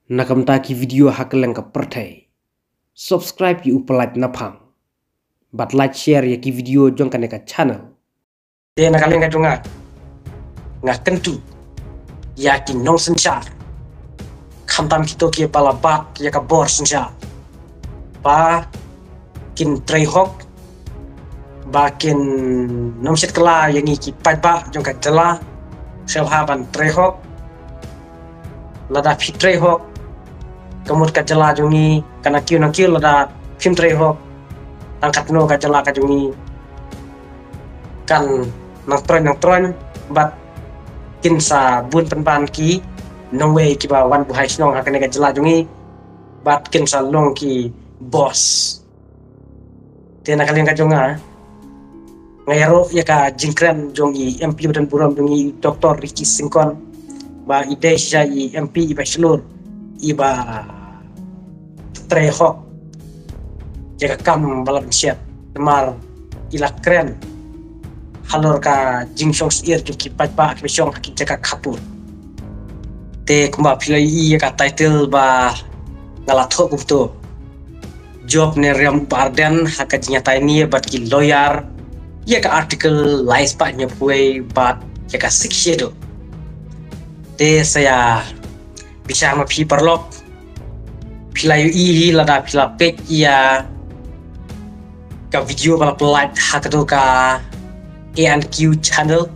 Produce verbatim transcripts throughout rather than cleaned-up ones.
Na ka bynta ki video ha kylleng ka pyrthei, subscribe ïa u Pyllait Naphang bad like share ïa ki video jong kane ka channel. Te na ka liang ka jong nga, nga kyntu ïa ki nongsynshar, khamtam kito kiba la bat ïa ka bor synshar, ba kin trei hok, ba kin nym shit kylla ïa ngi ki paidbah jong ka jylla. Sngewbha ban trei hok. Lada phi trei hok, ka mut ka jylla jong ngi kan nang kiew nang kiew. Lada phim trei hok, tang katno ka jylla ka jong ngi kan nang troiñ nang troiñ, bad kin sa bun pynban ki nongwei kiba wan buhai shnong ha kane ka jylla jong ngi, bad kin sa long ki boss. Te na ka liang ka jong nga, nga ïaroh ïa ka jingkren jong i M P ba don burom jong ngi, Doctor Ricky Syngkon, ba i dei shisha i M P iba shlur, iba trei hok ïa ka kam ba la bynshet. Namar i la kren halor ka jingshong syier jong ki paidbah kiba shong ha ki jaka khappud. Te kumba phi la ïohi ïa ka title ba nga la thoh kumto, jop ne riam u Bah Ardent ha ka jingïatai ne bad ki lawyer ïa ka Article lai spah hynñiewphew wei bad ïa ka Sixth Schedule. Te sa ïa bishar ma phi paralok, phi la ïohi hi lada phi la peit ïa ka video ba la pyllait ha kato ka A and Q channel,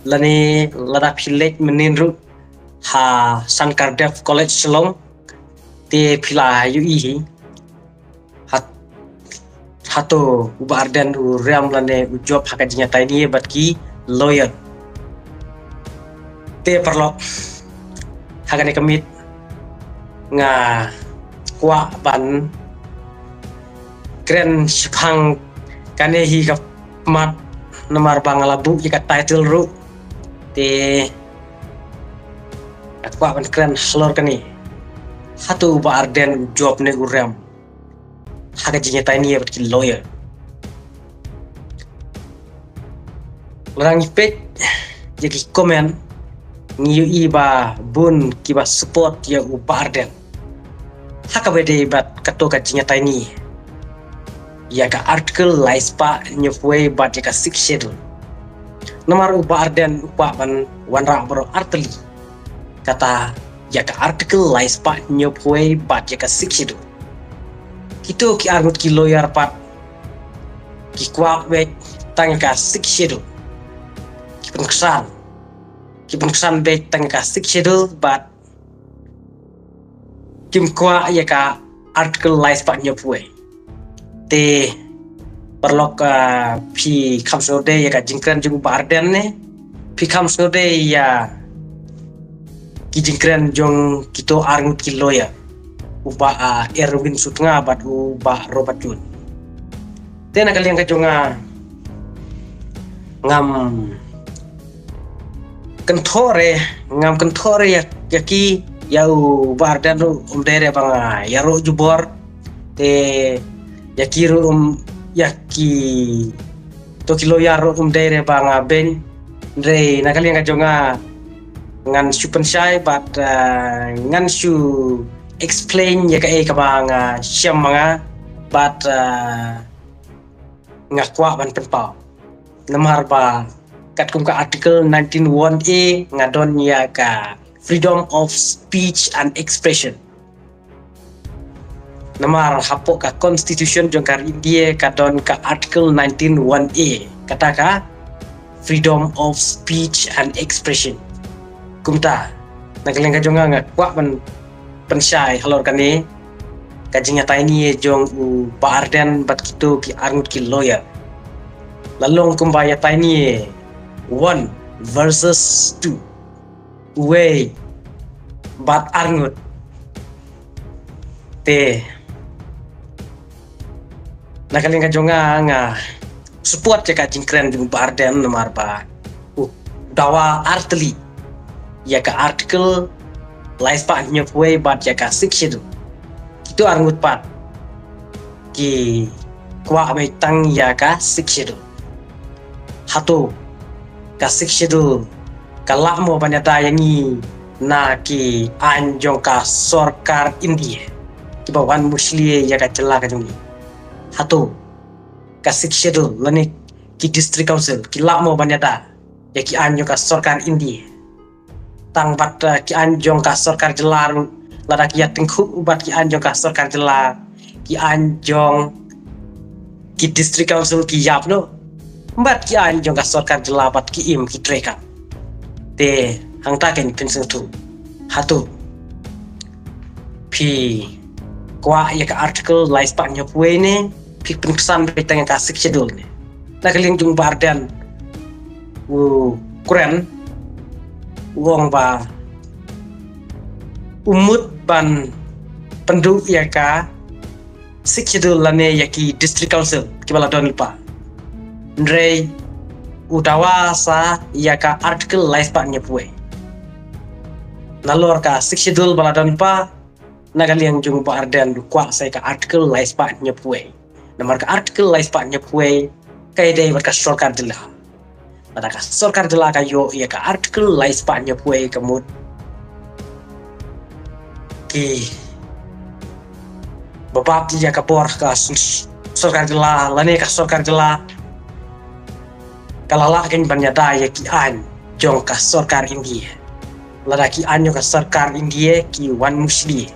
lane lada phi leit mynnin ruh ha Sankar Dev College Shillong, te phi la ïohi hi. Hat-, hato u Bah Ardent u riam lane u jop ha ka jingïatai ne bad ki lawyer? Te paralok, ha kane ka miet nga kwah ban kren shaphang kane hi ka mat, namar ba nga la buh ïa ka title ruh. Te nga kwah ban kren halor kane, hato u Bah Ardent u jop ne u riam ha ka jingïatai ne bad ki lawyer? Lada ngi peit ïa ki comment, ngi ïohi ba bun kiba support ïa u Bah Ardent ha kaba ïadei bad kato ka jingïatai ne ïa ka Article lai spah hynñiewphew wei bad ïa ka Sixth Schedule. Namar u Bah Ardent u kwah ban wanrah baroh artylli, kata ïa ka Article lai spah hynñiewphew wei bad ïa ka Sixth Schedule. Kito ki arngut ki lawyer pat ki kwah beit tang ïa ka Sixth Schedule. Ki pynksan, ki pynksan beit tang ïa ka Sixth Schedule bad kim kwah ïa ka Article lai spah hynñiewphew wei. Te paralok, ah, phi kham sngewdei ïa ka jingkren jong u Bah Ardent ne phi kham sngewdei ïa ki jingkren jong kito arngut ki lawyer, u Bah, ah, Erwin Sutnga bad u Bah Robert June? Te na ka liang ka jong nga, ngam kynthoh re, ngam kynthoh re ïa, ïa ki, ïa u Bah Ardent ruh um dei re ba nga ïaroh jubor. Te ïa ki ruh um, ïa kito ki lawyer ruh um dei re ba nga beiñ. Hynrei na ka liang ka jong nga, ngan shu pynshai bad, ah, ngan shu explain ïa kaei kaba nga shem ma nga bad, ah, nga kwah ban pynpaw. Namar ba katkum ka Article nineteen one A nga don ïa ka freedom of speech and expression. Namar hapoh ka Constitution jong ka ri India ka don ka Article nineteen one A, kata ka freedom of speech and expression. Kumta na ka liang ka jong nga, nga kwah ban pynshai halor kane ka jingïatai ne jong u Bah Ardent bad kito ki arngut ki lawyer. La long kumba ïatai ne one versus two, uwei bad arngut. Te na ka liang ka jong nga, nga support ïa ka jingkren jong u Bah Ardent namar ba u dawa artylli ïa ka Article lai spah hynñiewphew wei bad ïa ka Sixth Schedule. Kito arngut pat ki kwah beit tang ïa ka Sixth Schedule. Hato ka Sixth Schedule ka lah mo ban ïada ïa ngi na ki aiñ jong ka sorkar India kiba wan mushlia ïa ka jylla ka jong ngi. Hato ka Sixth Schedule lane ki District Council ki lah mo ban ïada ïa ki aiñ jong ka sorkar India? Tang bad, eh, ki aiñ jong ka sorkar jylla ruh, lada ki ïatyngkhuh bad ki aiñ jong ka sorkar jylla, ki aiñ jong ki District Council ki ïap noh. Bad ki aiñ jong ka sorkar jylla bad ki im ki trei kam. Te hangta kein phin sngewthuh. Hato phi kwah ïa ka Article lai spah hynñiew phew wei ne phi pynksan beit tang ïa ka Sixth Schedule ne? Na ka liang jong Bah Ardent u kren, u ong ba u mut ban pynduh ïa ka Sixth Schedule lane ïa ki District Council kiba la don lypa. Hynrei u dawa sa ïa ka Article lai spah hynñiew phew wei. Nalor ka Sixth Schedule ba la don lypa, na ka liang jong Bah Ardent u kwah sa ïa ka Article lai spah hynñiew phew wei. Namar ka Article lai spah hynñiew phew wei ka ïadei bad ka sorkar jylla. Lada ka sorkar jylla ka ïoh ïa ka Article lai spah hynñiew phew wei, ka mut ki ba bad ïa ka bor ka s-, sorkar jylla lane ka sorkar jylla ka la lah kein ban ïada ïa ki aiñ jong ka sorkar India. Lada ki aiñ jong ka sorkar India ki wan mushlia,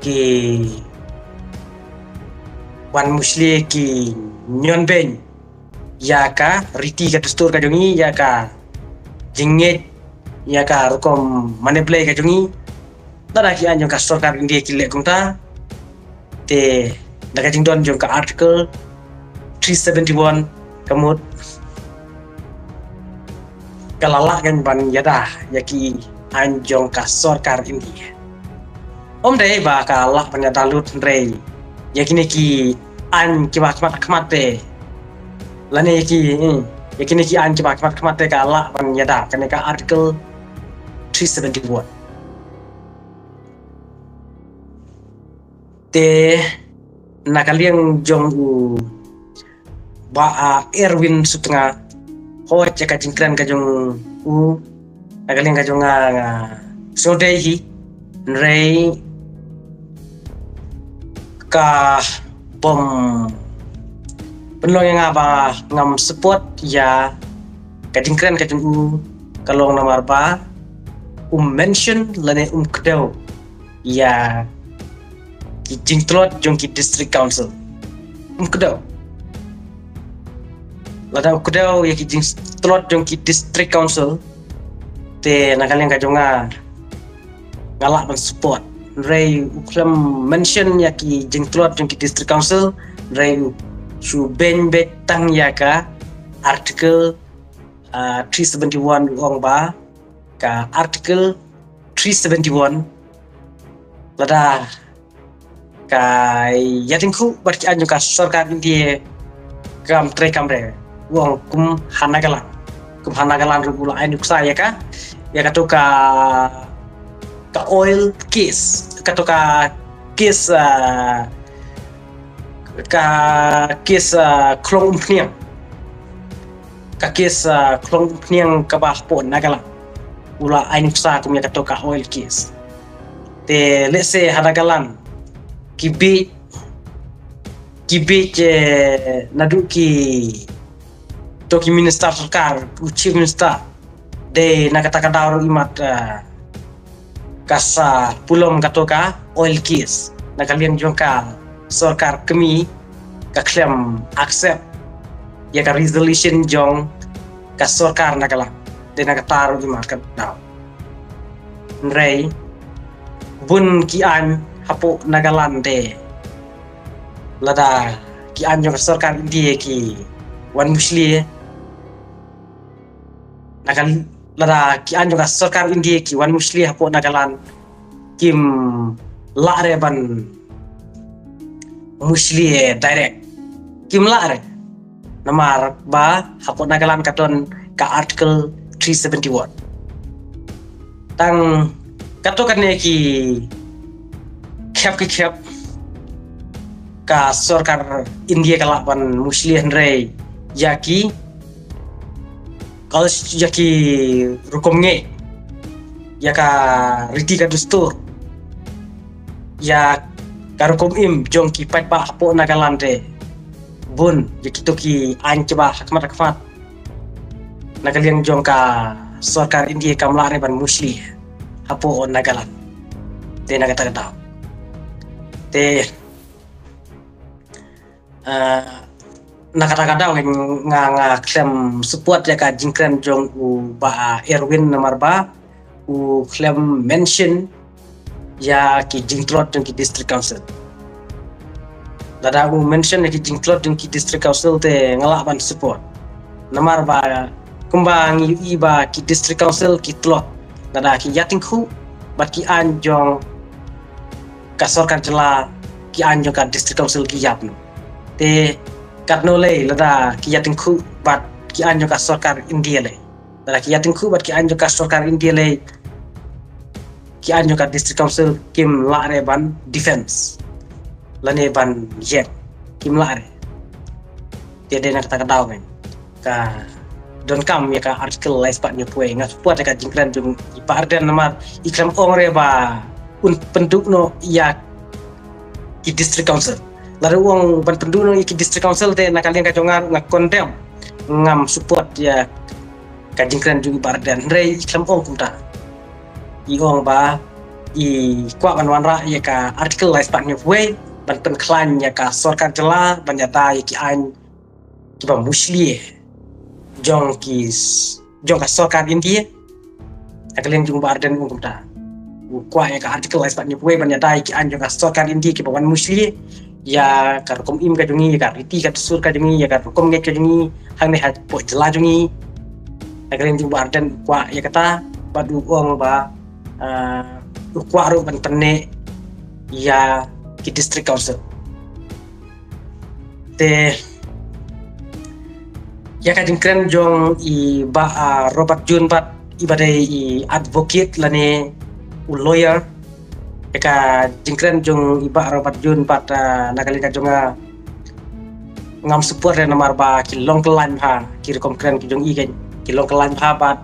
ki wan mushlia, ki ñion beiñ ïa ka riti ka dustur ka jong ngi, ïa ka jingngeit, ïa ka rukom mane blei ka jong ngi. Lada ki aiñ jong ka sorkar India ki leh kumta, te na ka jingdon jong ka Article three seventy-one, ka mut ka la lah kein ban ïada ïa ki aiñ jong ka sorkar India. Ym dei ba ka lah ban ïada lut, hynrei ïa kine ki aiñ kiba khmat khmat te, lane ïa ki, eh, ïa kine ki aiñ kiba khmat khmat te ka lah ban ïada kane ka Article three seventy-one. Te na ka liang jong u Bah, ah, Erwin Sutnga, hooid ïa ka jingkren ka jong u, na ka liang ka jong nga, nga sngewdei hi, hynrei ka bym pynlong ïa nga ba ngam support ïa ka jingkren ka jong u, ka long namar ba um mention lane um kdew ïa ki jingtlot jong ki District Council. Um kdew. Lada u kdew ïa ki jingtlot jong ki District Council, te na ka liang ka jong nga, nga lah ban support. Hynrei u khlem mention ïa ki jingtlot jong ki District Council, hynrei u shu beiñ beit tang ïa ka Article, ah, three seventy-one, u ong ba ka Article three seventy-one, lada ka ïatyngkhuh bad ki aiñ jong ka sorkar India, kam trei kam re. U ong kum ha Nagaland. Kum ha Nagaland ruh u la ai nuksa ïa ka, ïa kato ka, ka oil case, kato ka case, ah, ka case, ah, khlong umphniang. Ka case, ah, khlong umphniang kaba hapoh Nagaland. U la ai nuksa kum ïa kato ka oil case. Te lehse ha Nagaland ki bieit, ki bieit, eh, naduh ki, to ki minister sorkar, u chief minister, dei na kata ka daw ruh imat, eh, ka sa pulom kato ka oil case. Na ka liang jong ka sorkar kmie ka khlem accept ïa ka resolution jong ka sorkar Nagaland. Dei na kata ruh imat ka daw. Hynrei bun ki aiñ hapoh Nagaland te, lada ki aiñ jong ka sorkar India ki wan mushlia, na ka, lada ki aiñ jong ka sorkar India ki wan mushlia hapoh Nagaland, kim lah re ban mushlia direct. Kim lah re. Namar ba hapoh Nagaland ka don ka Article three seventy-one. Tang kato kane ki khep ki khep ka sorkar India ka lah ban mushlia, hynrei ïa ki, ka, ïa ki rukom ngeit, ïa ka riti ka dustur, ïa ka rukom im jong ki paidbah hapoh Nagaland te bun ïa kito ki aiñ kiba ha khmat ha khmat na ka liang jong ka sorkar India kam lah re ban mushli hapoh Nagaland. Te na kata ka daw te Ah, na kata ka daw nga, nga khlem support ïa ka jingkren jong u Bah Erwin namar ba u khlem mention ïa ki jingtlot jong ki district council. Lada u mention ïa ki jingtlot jong ki district council te nga lah ban support. Namar ba kumba ngi ïohi ba ki district council ki tlot lada ki ïatyngkhuh bad ki aiñ jong ka sorkar jylla, ki aiñ jong ka district council ki ïap noh. Te katno lei lada ki ïatyngkhuh bad ki aiñ jong ka sorkar India lei. Lada ki ïatyngkhuh bad ki aiñ jong ka sorkar India lei, ki aiñ jong ka district council kim lah re ban defense lane ban ïeng, kim lah re. Te dei na kata ka daw, men ka donkam ïa ka article lai spah hynñiewphew wei. Nga support ïa ka jingkren jong i Bah Ardent namar i khlem ong re ba un pynduh noh ïa ki district council. Lada u ong ban pynduh noh ïa ki district council te na ka liang ka jong nga nga condemn, ngam support ïa ka jingkren jong i Bah Ardent. Hynrei i khlem ong kumta, i ong ba i kwah ban wanrah ïa ka article lai spah hynñiewphew wei ban pynkhlaiñ ïa ka sorkar jylla ban ïada ïa ki aiñ kiba mushli jong ki s-, jong ka sorkar India. Na ka liang jong u Bah Ardent u ong kumta, u kwah ïa ka article lai spah hynñiewphew wei ban ïada ïa ki aiñ jong ka sorkar India kiba wan mushli ïa ka rukom im ka jong ngi, ïa ka riti ka dustur ka jong ngi, ïa ka rukom ngeit ka jong ngi hangne hapoh jylla jong ngi. Na ka liang jong u Bah Ardent u kwah ïa kata bad u ong ba, ah, u kwah ruh ban pynneh ïa ki district council. Te ïa ka jingkren jong i Bah, ah, Robert June pat, iba dei i advocate lane u lawyer, ïa ka jingkren jong i Bah Robert June pat, ah, na ka liang ka jong nga ngam support re namar ba ki long kyllaiñ bha ki rukom kren ki jong i, kan ki long kyllaiñ bha bad,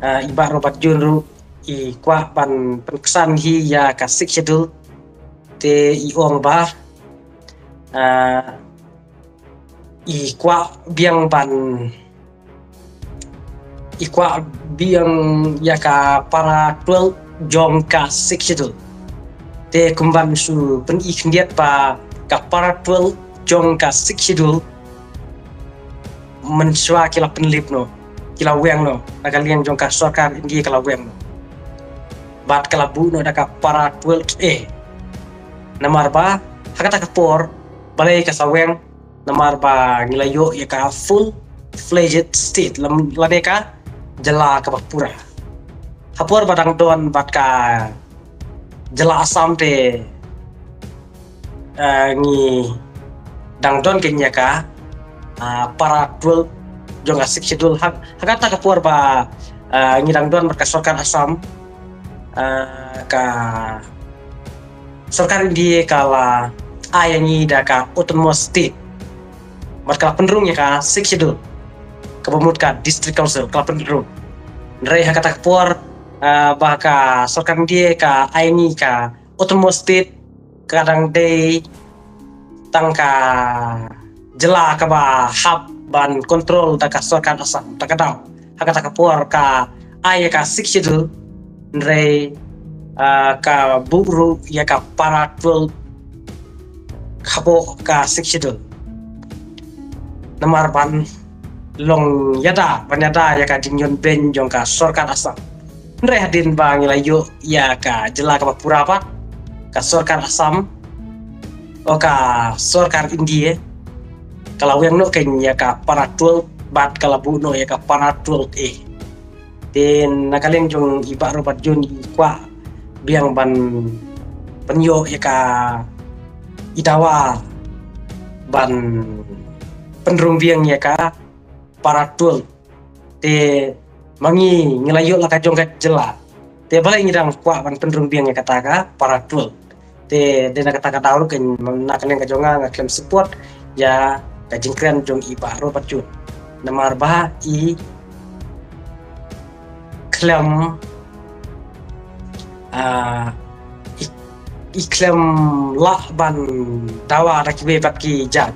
ah, i Bah Robert June ruh i kwah ban pynksan hi ïa ka Sixth Schedule. Te i ong ba, ah, i kwah biang ban, i kwah biang ïa ka para twelve jong ka Sixth Schedule. Te kumban shu pyni khyndiat ba ka para twelve jong ka Sixth Schedule mynshuwa ki la pynlip noh, ki la weng noh, na ka liang jong ka sorkar India ki la weng noh. Bad ka la buh noh da ka para twelve A. Namar ba ha kata ka por balei ka sa weng, namar ba ngi la ïoh ïa ka full fledged state, lam-, lane ka jylla kaba pura. Ha por ba dang don bad ka jylla Assam te, eh, ngi dang don keiñ ïa ka, ah, para twelve jong ka Sixth Schedule. Ha, ha kata ka por ba, eh, ngi dang don bad ka sorkar Assam, eh, ka sorkar India ka la ai ïa ngi da ka autonomous state. Bad ka la pynrung ïa ka Sixth Schedule, kaba mut ka district council, ka la pynrung. Hynrei ha kata ka por, ah, ba ka sorkar India ka ai ïa ngi ka autonomous state, ka dang dei tang ka jylla kaba hap ban control da ka sorkar Assam, da ka daw. Ha kata ka por ka ai ïa ka Sixth Schedule, hynrei, ah, ka buh ruh ïa ka para twelve hapoh ka Sixth Schedule. Namar ban long ïada, ban ïada ïa ka jingïon beiñ jong ka sorkar Assam. Hynrei hadien ba ngi la ïoh ïa ka jylla kaba pura pat, ka sorkar Assam, o ka sorkar India, ka la weng noh keiñ ïa ka para twelve bad ka la buh noh ïa ka para twelve A. Te na ka liang jong i Bah Robert June i kwah biang ban pynïoh ïa ka, i dawa ban pynrung biang ïa ka para twelve. Te ma ngi ngi la ïoh la ka jong ka jylla. Te balei ngi dang kwah ban pynrung biang ïa kata ka para twelve. Te dei na kata ka daw ruh keiñ, na ka liang ka jong nga nga khlem support ïa ka jingkren jong i Bah Robert June. Namar ba i khlem Ah, i, i khlem lah ban dawa da kiwei pat ki jait.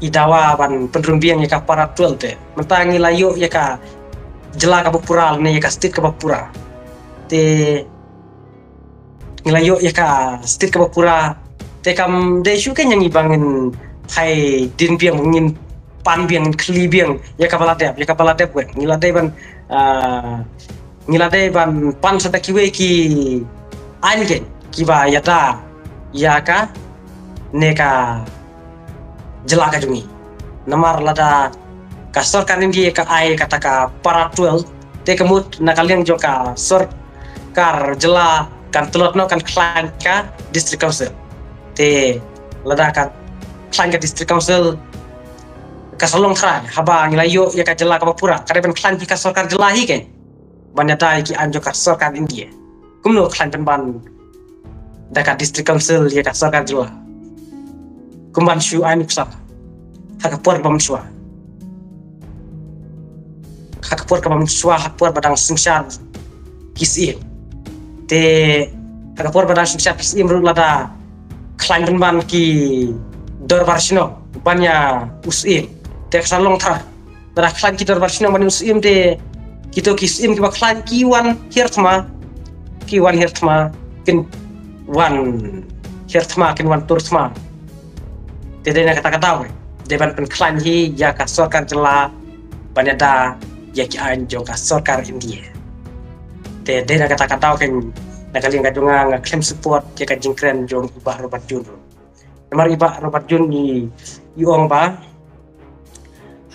I dawa ban pynrung biang ïa ka para twelve te. Mynta ngi la ïoh ïa ka jylla kaba pura ne ïa ka state kaba pura. Te ngi la ïoh ïa ka state kaba pura. Te kam dei shuh kein ïa ngi ba ngin phai dien biang, ngin pan biang, ngin khlieh biang ïa kaba la dep, ïa kaba la dep weng. Ngi la dei ban, ah, ngi la dei ban pan sa da kiwei ki aiñ kein kiba ïada ïa kane ka jylla ka jong ngi. Namar lada ka sorkar India ka ai kata ka para twelve, te ka mut na ka liang jong ka sorkar jylla kan tlot noh, kan khlaiñ ka district council. Te lada ka khlaiñ ka district council, ka sa long tharai haba ngi la ïoh ïa ka jylla kaba pura, ka dei ban khlaiñ ki ka sorkar jylla hi kein ban ïada ïa ki aiñ jong ka sorkar India. Kumno khlaiñ pynban da ka district council ïa ka sorkar jylla? Kumban shu ai nuksa ha ka por ba mynshuwa, ha ka por kaba mynshuwa, ha ka por ba dang synshar ki syiem. Te ha ka por ba dang synshar ki syiem ruh lada khlaiñ pynban ki dorbar shnong ban ïa u syiem, te ka sa long tharai. Lada khlaiñ ki dorbar shnong ban ïa u syiem, te kito ki syiem kiba khlaiñ ki wan hiar thma, ki wan hiar thma, kin wan hiar thma, kin wan tur thma. Te dei na kata ka daw dei ban pynkhlaiñ hi ïa ka sorkar jylla ban ïada ïa ki aiñ jong ka sorkar India. Te dei na kata ka daw kein na ka liang ka jong nga, nga khlem support ïa ka jingkren jong i Bah Robert June. Namar i Bah Robert June i, i ong ba,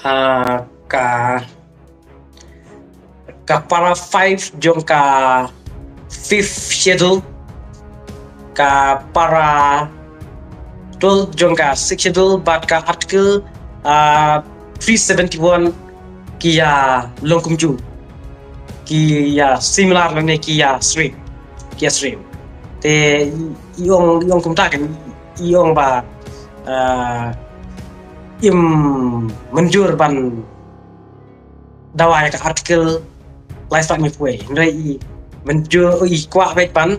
ah, ka, ka para five jong ka fifth schedule, ka para twelve jong ka sixth schedule, bad ka article, ah, three seventy-one ki ïa long kumjuh, ki ïa similar lane ki ïa syriem, ki ïa syriem. Te i, i ong, i ong kumta kein, i ong ba, ah, im mynjur ban dawa ïa ka article lai spah hynñiew phew wei. Hynrei i mynjur, i kwah beit ban,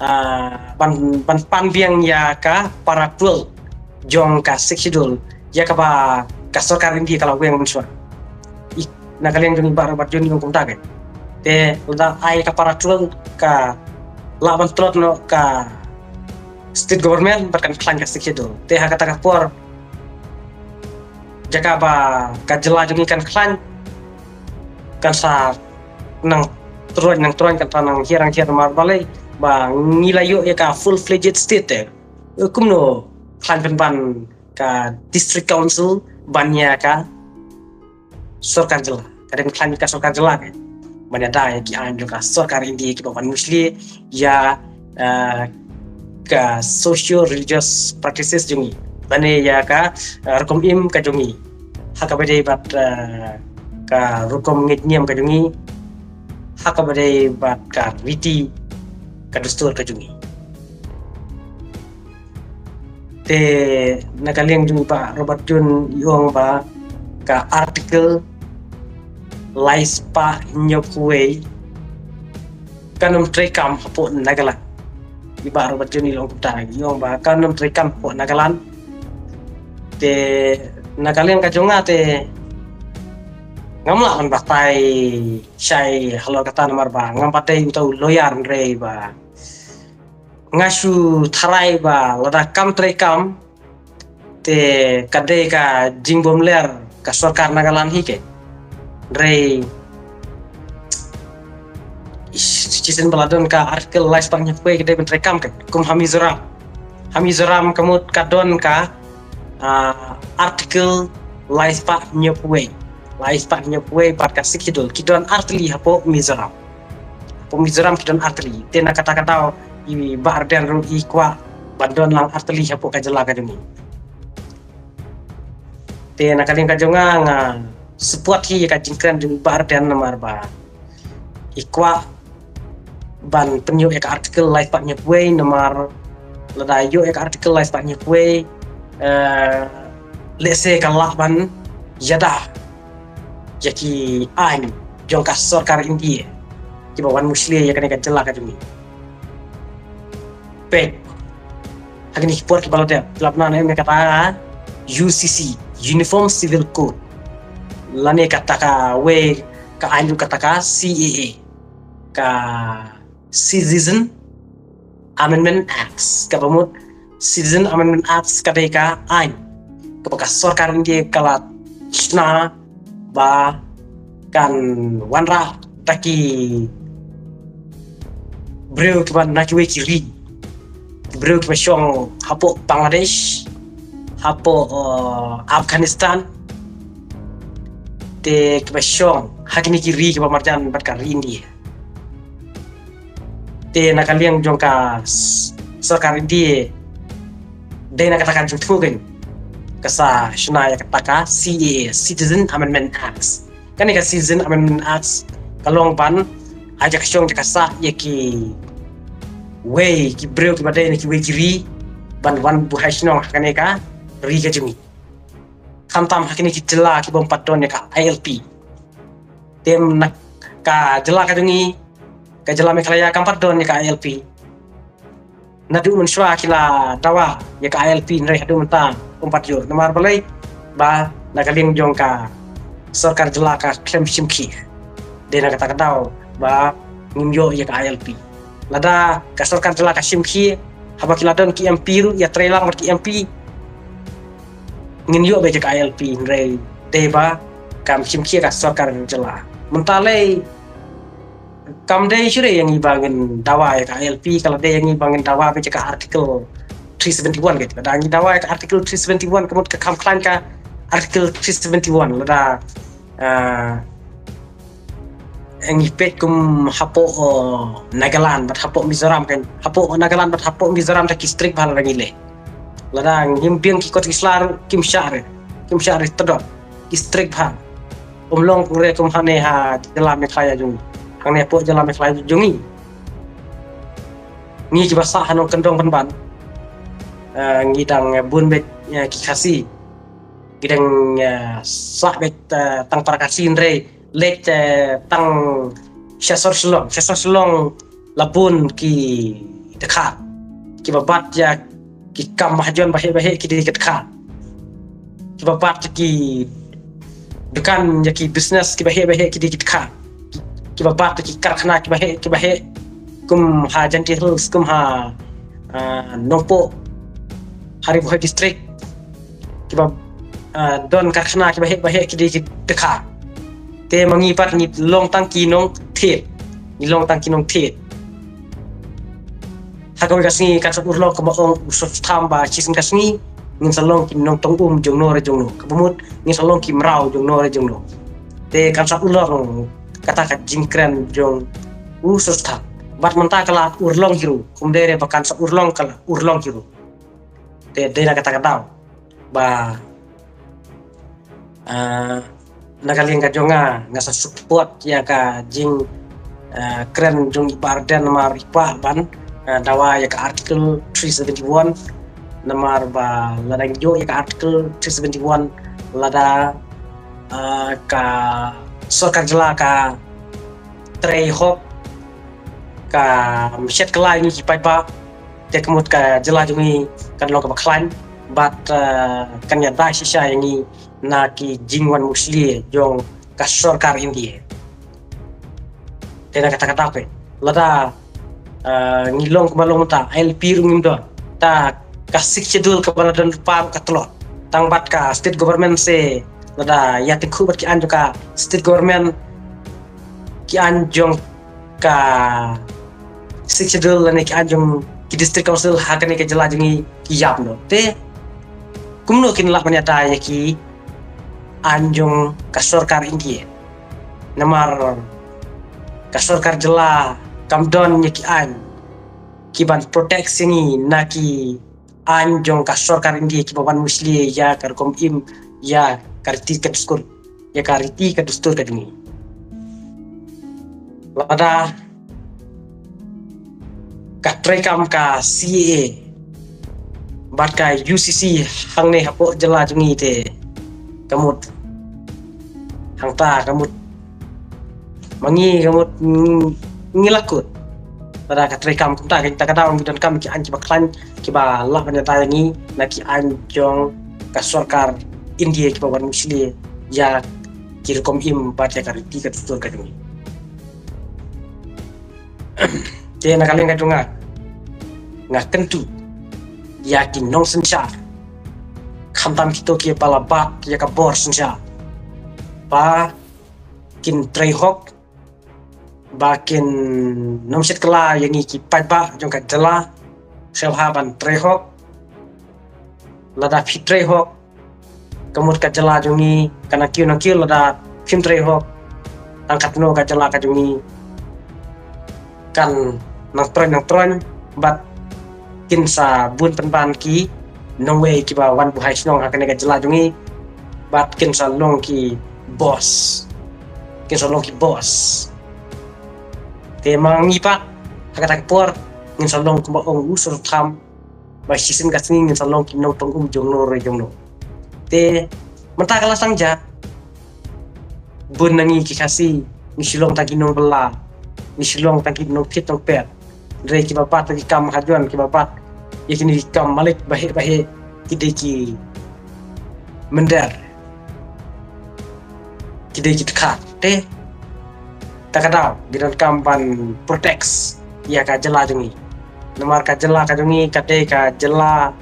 ah, ban, ban pan biang ïa ka para twelve jong ka sixth schedule ïa kaba ka sorkar India ka la weng mynshuwa. I, na ka liang jong i Bah Robert June i ong kumta kein. Te lada ai ka para twelve ka lah ban tlot noh ka state government bad kan khlaiñ ka sixth schedule. Te ha kata ka por jaka ba ka jylla jong ngi kan khlaiñ kan sa nang troiñ, nang troiñ, kan sa nang hiar, nang hiar, namar balei ba ngi la ïoh ïa ka full fledged state te. Eh, kumno khlaiñ pynban ka district council ban ïa ka sorkar jylla? Ka dei ban khlaiñ ka sorkar jylla kein ban ïada ïa ki aiñ jong ka sorkar India kiba wan mushli ïa, eh, ka socio religious practices jong ngi, lane ïa ka, eh, rukom im ka jong ngi, ha kaba dei bad, eh, ka rukom ngeit niam ka jong ngi, ha kaba dei bad ka riti ka dustur ka jong ngi. Te na ka liang jong i Bah Robert June i ong ba ka article lai spah hynñiew phew wei kan ym treikam hapoh Nagaland. I Bah Robert June i ong kumta, i ong ba kan ym treikam hapoh Nagaland. Te na ka liang ka jong nga te ngam lah ban batai shai halor kata namar ba ngam pat dei uta u lawyer, hynrei ba nga shu tharai ba lada kam treikam te ka dei ka jingbymler ka sorkar Nagaland hi kein. Hynrei shisien ba la don ka article lai spah hynñiew phew wei ka dei ban treikam kein. Kum ha Mizoram, ha Mizoram ka mut ka don ka, ah, article lai spah hynñiew phew wei, lai spah hynñiew phew wei bad ka sixth schedule, ki don artylli hapoh Mizoram. Hapoh Mizoram ki don artylli. Te na kata ka daw i Bah Ardent ruh i kwah ban don lang artylli hapoh ka jylla ka jong ngi. Te na ka liang ka jong nga, nga support hi ïa ka jingkren jong i Bah Ardent namar ba i kwah ban pynïoh ïa ka article lai spah hynñiew phew wei, namar lada ïoh ïa ka article lai spah hynñiew phew wei, eh, lehse ka lah ban ïada ïa ki aiñ jong ka sorkar India kiba wan mushli ïa kane ka jylla ka jong ngi. peit ha kine ki por kiba la dep, ki la pynbna ne em kata ka U C C, Uniform Civil Code, lane kata kawei ka aiñ ruh, kata ka C A A, ka Citizen Amendment Acts. Kaba mut Citizen Amendment Acts ka dei ka aiñ kaba ka sorkar India ka la shna ba kan wanrah da ki briew kiba na kiwei ki ri, ki briew kiba shong hapoh Bangladesh, hapoh, uh, Afghanistan, te kiba shong ha kine ki ri kiba marjan bad ka ri India. Te na ka liang jong ka s-, sorkar India, dei na kata ka jingthmu kein ka sa shna ïa kata ka C A A, Citizen Amendment Acts. Kane ka Citizen Amendment Acts ka long ban ai jaka shong jaka sah ïa kiwei ki briew kiba dei na kiwei ki ri ban wan buhai shnong ha kane ka ri ka jong ngi, khamtam ha kine ki jylla ki bym pat don ïa ka I L P. Te na ka jylla ka jong ngi, ka jylla Meghalaya, kam pat don ïa ka I L P. Naduh mynshuwa ki la dawa ïa ka I L P, hynrei haduh mynta ym pat ïoh. Namar balei? Ba na ka liang jong ka sorkar jylla ka khlem shim khia. Dei na kata ka daw ba ngim ïoh ïa ka I L P. Lada ka sorkar jylla ka shim khia, haba ki la don ki M P ruh, ïatreilang bad ki M P, ngin ïoh beit ïa ka I L P, hynrei dei ba kam shim khia ka sorkar jylla. Mynta lei, kam dei shuh re ïa ngi ba ngin dawa ïa ka I L P, ka la dei ïa ngi ba ngin dawa beit ïa ka Article three seventy-one, ka, lada ngi dawa ïa ka Article three seventy-one, ka mut ka kham khlaiñ ka Article three seventy-one, lada, ah, ngi peit kum hapoh, oh, Nagaland bad hapoh Mizoram kan, hapoh Nagaland bad hapoh Mizoram te ki strict bha lada ngi leh. Lada ngim biang ki kot ki sla ruh kim shah re, kim shah re, tdok, ki strict bha. Ym long re kum hangne ha jylla Meghalaya jong ngi. Hangne hapoh jylla Meghalaya jong ngi, ngi kiba sah ha nongkyndong pynban, eh, ngi dang, eh, bun beit, eh, ki Khasi. Ngi dang, eh, sah beit, eh, tang para Khasi, hynrei leit, eh, tang sha sor Shillong, sha sor Shillong la bun ki dkhar. Kiba bat ïa ki kam mahajon baheh baheh ki dei ki dkhar. Kiba bat ïa ki dukan, ïa ki business kiba heh baheh ki dei ki dkhar. Kiba bat ïa ki karkhana kiba heh, kiba heh, kum ha Jaintia Hills, kum ha, ah, Nongpoh, ha Ri Bhoi District, kiba, ah, don karkhana kiba heh baheh ki dei ki dkhar. Te ma ngi pat ngi long tang ki nongthied. Ngi long tang ki nongthied. Ha kawei ka sngi kan sa urlong, kaba ong u Sostham, ba shisien ka sngi ngin sa long ki nongtong um jong no re jong no. Kaba mut ngin sa long ki mraw jong no re jong no. Te kan sa urlong kata ka jingkren jong u Sostham. Bad mynta ka la urlong hi ruh. Ym dei re ba kan sa urlong, ka la urlong hi ruh. Te dei na kata ka daw ba, ah, na ka liang ka jong nga, nga sa support ïa ka jing, ah, kren jong i Bah Ardent namar i kwah ban, ah, dawa ïa ka Article three seventy-one, namar ba lada ngi ïoh ïa ka Article three seventy-one, lada, ah, ka sorkar jylla ka trei hok, ka mshet ka lai ngi ki paidbah, te ka mut ka jylla jong ngi kan long kaba khlaiñ bad, eh, kan ïada shisha ïa ngi na ki jingwan mushlia jong ka sorkar India. Te na kata ka daw, lada, eh, ngi long kumba long mynta, I L P ruh ngim don, ta ka Sixth Schedule kaba la don lypa ruh ka tlot. Tang bad ka state government se lada ïa tyngkhuh bad ki aiñ jong ka state government, ki aiñ jong ka Sixth Schedule lane ki aiñ jong ki District Council ha kane ka jylla jong ngi ki ïap noh. Te kumno kin lah ban ïada ïa ki aiñ jong ka sorkar India? Namar ka sorkar jylla kam don ïa ki aiñ ki ban protect ïa ngi na ki aiñ jong ka sorkar India kiba wan mushlia ïa ka rukom im, ïa ka riti ka dustur, ïa ka riti ka dustur ka jong ngi. Lada ka treikam ka C A A bad ka U C C hangne hapoh jylla jong ngi te ka mut hangta ka mut ma ngi ka mut ngi la kut. Lada ka trei kam kumta, ka ta ka daw ngi donkam ki aiñ kiba khlaiñ, kiba lah ban ïada ïa ngi na ki aiñ jong ka sorkar India kiba wan mushli ïa ki rukom im bad ïa ka riti ka dustur ka jong ngi. Te na ka liang ka jong nga, nga kyntu ïa ki nongsynshar, khamtam kito kiba la bat ïa ka bor synshar, ba kin trei hok, ba kin nym shet kylla ïa ngi ki paidbah jong ka jylla. Sngewbha ban trei hok. Lada phi trei hok, ka mut ka jylla jong ngi kan nang kiew nang kiew. Lada phim trei hok, tang katno ka jylla ka jong ngi kan nang troiñ nang troiñ, bad kin sa bun pynban ki nongwei kiba wan buhai shnong ha kane ka jylla jong ngi, bad kin sa long ki boss. Kin sa long ki boss. Te ma ngi pat, ha kata ka por, ngin sa long kumba ong u sur tham, ba shisien ka sngi ngin sa long ki nongtong um jong no re jong no. Te mynta ka la sdang jia, bun na ngi ki Khasi ngi shu long tang ki nongbylla, ngi shu long tang ki nongthied nongpet. Hynrei kiba bat ki kam hajon, kiba bat ïa kine ki kam malik baheh baheh, ki dei ki mynder, ki dei ki dkhar. Te ta ka daw ngi donkam ban protect ïa ka jylla jong ngi. Namar ka jylla ka jong ngi ka dei ka jylla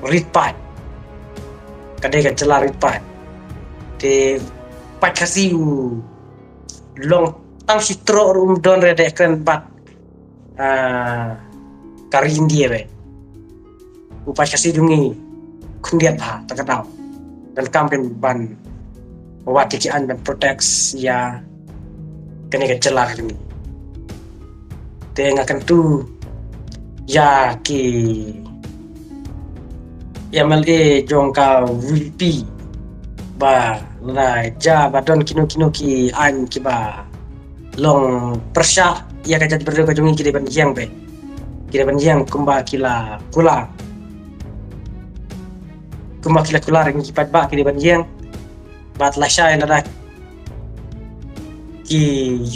rit paid. Ka dei ka jylla rit paid. Te paid Khasi u long tang shi troh ruh um don re de kren bad, ah, ka ri India re. U paid Khasi jong ngi khyndiat bha, ta ka daw donkam kin ban wad ïa ki aiñ ban protect ïa kane ka jylla ka jong ngi. Te nga kyntu ïa ki M L A jong ka VPP ba lada jia ba don kino kino ki aiñ kiba long pyrshah ïa ka jaitbynriew ka jong ngi, ki dei ban ïeng beit. Ki dei ban ïeng kumba ki la kular, kumba ki la kular ïa ngi ki paidbah, ki dei ban ïeng. Bad lashai lada ki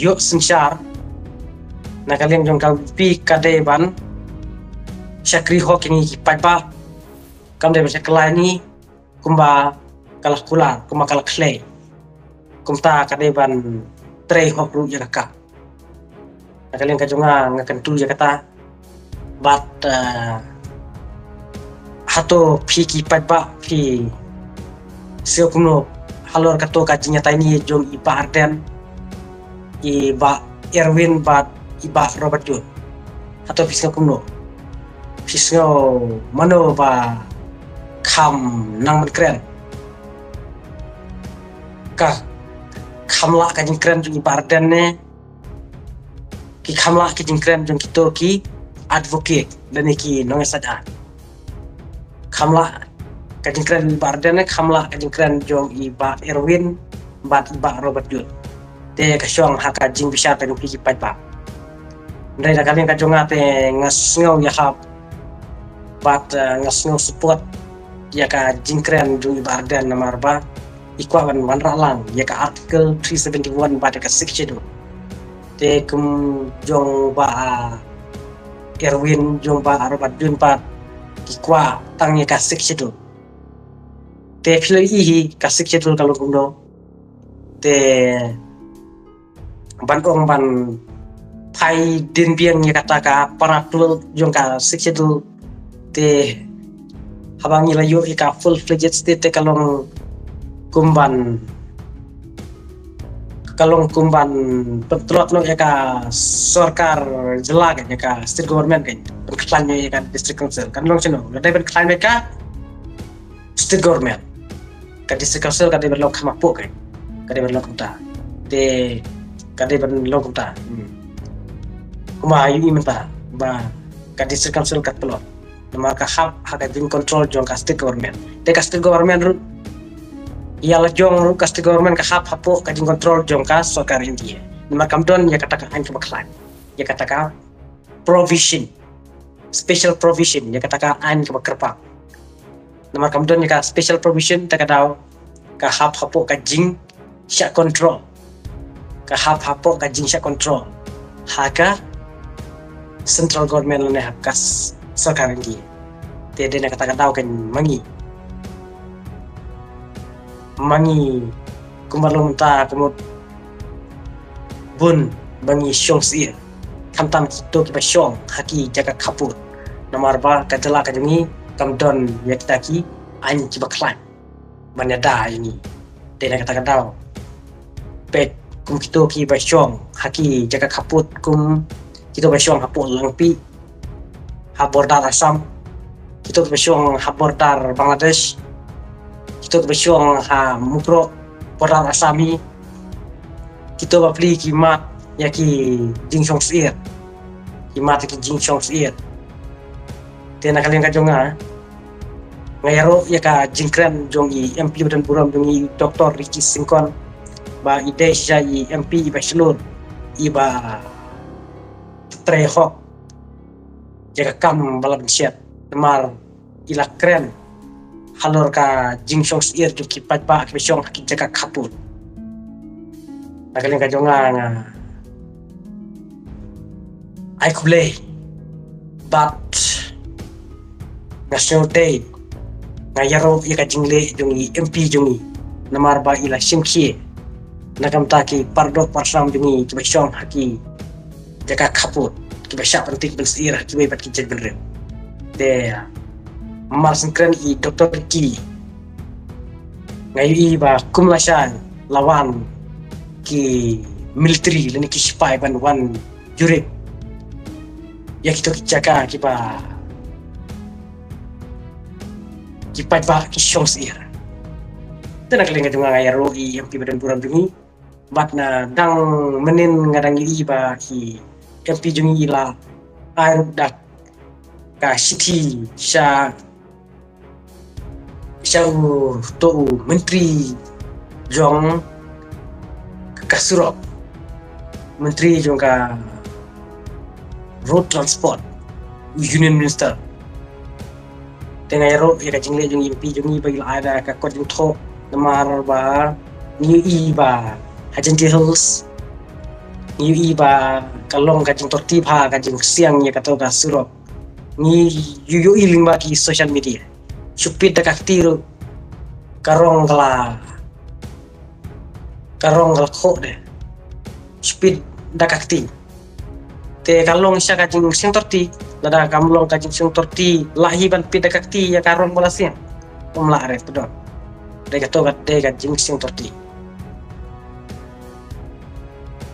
ïoh synshar na ka liang jong ka VPP, ka dei ban shakri hok ïa ngi ki paidbah. Kam dei ban shakri ïa ngi kumba ka la kular, kumba ka la khlei. Kumta ka dei ban trei hok ruh ïa ka. Na ka liang ka jong nga, nga kyntu ïa kata. Bad, eh, hato phi ki paidbah phi sngew kumno halor kato ka jingïatai ne jong i Bah Ardent, i Bah Erwin bad i Bah Robert June? Hato phi sngew kumno? Phi sngew mano ba kham nang ban kren? Ka kham lah ka jingkren jong i Bah Ardent ne ki kham lah ka jingkren jong kito ki advocate lane ki nongïasaid aiñ? Kham lah ka jingkren i Bah Ardent ne kham lah ka jingkren jong i Bah Erwin bad i Bah Robert June? Te ka shong ha ka jingbishar ka jong phi ki paidbah. Hynrei na ka liang ka jong nga te nga sngew ïahap bad, eh, nga sngew support ïa ka jingkren jong i Bah Ardent namar ba i kwah ban wanrah lang ïa ka Article three seventy-one bad ïa ka Sixth Schedule. Te kum jong Bah, ah, Erwin, jong Bah Robert June pat ki kwah tang ïa ka Sixth Schedule. Te phi la ïohi hi ka Sixth Schedule ka long kumno. Te ban ong ban phai dien biang ïa kata ka para twelve jong ka Sixth Schedule. Te haba ngi la ïoh ïa ka full fledged state te ka long kumban, ka long kumban pyntlot noh ïa ka sorkar jylla ka, ïa ka state government ka, pynkhlaiñ ïa ka district council. Kan long shano? Ka dei pynkhlaiñ ïa ka state government. Ka district council ka dei ban long kham hapoh ka, ka dei ban long kumta. Te ka dei ban long kumta. Hmm. Kumba ïohi mynta ba ka district council ka tlot namar ka hap ha ka jingcontrol jong ka state government. Te ka state government ruh, ïa la jong ruh ka state government ka hap hapoh ka jingcontrol jong ka sorkar India. Namar kam don ïa kata ka aiñ kaba khlaiñ, ïa kata ka provision, special provision, ïa kata ka aiñ kaba kyrpang. Namar kam don ïa ka special provision, ta ka daw ka hap hapoh ka jingshah control. Ka hap hapoh ka jingshah control ha ka central government lane ha ka s-, sorkar India. Te dei na kata ka daw kein ma ngi, ma ngi kumba long mynta ka mut bun ba ngi shong syier, khamtam kito kiba shong ha ki jaka khappud. Namar ba ka jylla ka jong ngi kam don ïa kita ki aiñ kiba khlaiñ ban ïada ïa ngi. Te na kata ka daw, peit kum kito kiba shong ha ki jaka khappud, kum kito ba shong hapoh Langpih ha border Assam, kito kiba shong ha border Bangladesh, kito kiba shong ha Mukroh border Assam hi, kito bapli ki mad ïa ki jingshong syier, ki mad ïa ki jingshong syier. Te na ka liang ka jong nga, nga ïaroh ïa ka jingkren jong i M P ba don burom jong ngi, Doctor Ricky Syngkon, ba i dei shisha i M P iba shlur, iba trei hok ïa ka kam ba la bynshet. Namar i la kren halor ka jingshong syier jong ki paidbah kiba shong ha ki jaka khappud. Na ka liang ka jong nga, nga ai khublei bad nga sngewdei, nga ïaroh ïa ka jingleh jong i M P jong ngi, namar ba i la shim khie na ka bynta ki paralok parasnam jong ngi kiba shong ha ki jaka khappud, kiba shah pynthik pynsyier ha kiwei pat ki jaitbynriew. Te mar sngewkren i Doctor Ricky, nga ïohi ba kum lashai la wan ki military lane ki shipai ban wan jurip ïa kito ki jaka kiba ki paidbah ki shong syier. Te na ka liang ka jong nga, nga ïaroh i M P ba don burom jong ngi, bad na dang mynnin nga dang ïohi ba i M P jong ngi i la ai ruh da ka shithi sha, sha uto u myntri jong ka surok, myntri jong ka road transport, u Union Minister. Te nga ïaroh ïa ka jingleh jong i M P jong ngi ba i la ai da ka kot jingthoh, namar ba ngi ïohi ba ha Jaintia Hills ngi ïohi ba ka long ka jingtorti bha ka jingsiang ïa kato ka surok. Ngi ïohi lyngba ki social media, shu pit da ka kti ruh ka rong ka la, ka rong ka la khoh de, shu pit da ka kti. Te ka long shisha ka jingsiang torti, lada kam long ka jingsiang torti, lah hi ban pit da ka kti ïa ka rong ba la siang? Ym lah re, pdeng dei kato ka dei ka jingsiang torti.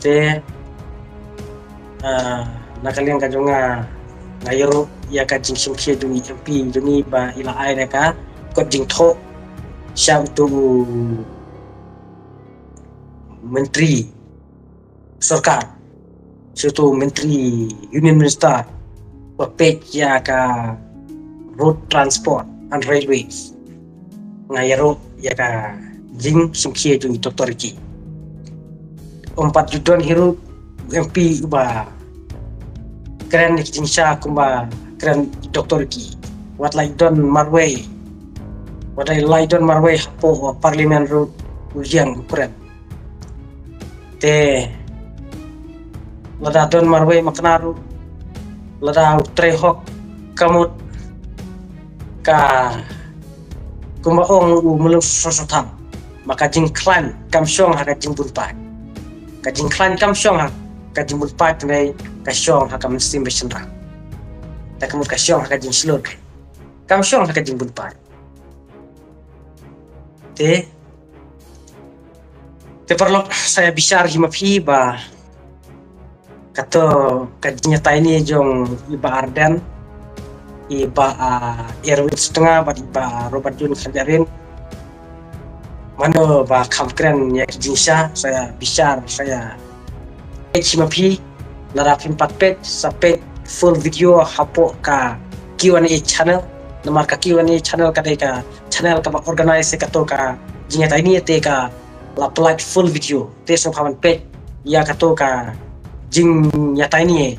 Te, ah, na ka liang ka jong nga, nga ïaroh ïa ka jingshim khie jong i M P jong ngi ba i la ai da ka kot jingthoh sha uto u myntri sorkar, sha uto u myntri Union Minister ba peit ïa ka road transport and railways. Nga ïaroh ïa ka jingshim khie jong i Doctor Ricky. Ym pat ju don hi ruh u M P uba kren ïa ki jingshisha kumba kren i Doctor Ricky. Wat la i don marwei, wat la i don marwei hapoh Parliament ruh u ïeng u kren. Te lada don marwei makna ruh, lada u trei hok ka mut ka, kumba ong u Myllung Soso Tham, ma ka jingkhlaiñ kam shong ha ka jingbun paid. Ka jingkhlaiñ kam shong ha ka jingbun paid, hynrei ka shong ha ka mynsiem bashynrang. Te ka mut ka shong ha ka jingshlur, kam shong ha ka jingbun paid. Te, te paralok, sa ïa bishar hi ma phi ba kato ka jingïatai ne jong i Bah Ardent, i Bah, ah, Erwin Sutnga bad i Bah Robert June Kharjahrin. Mano ba kham kren ïa ki jingshisha, sa ïa bishar, sa ïa peit hi ma phi. Lada phim pat peit, sa peit full video hapoh ka Q and A channel. Namar ka Q and A channel ka dei ka channel kaba organize ïa kato ka jingïatai ne, te ka la pynlait full video. Te sngewbha ban peit ïa kato ka jingïatai ne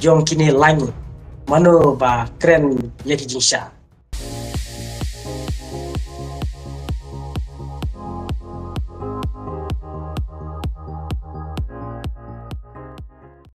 jong kine lai ngut, mano ba kren ïa ki jingshisha.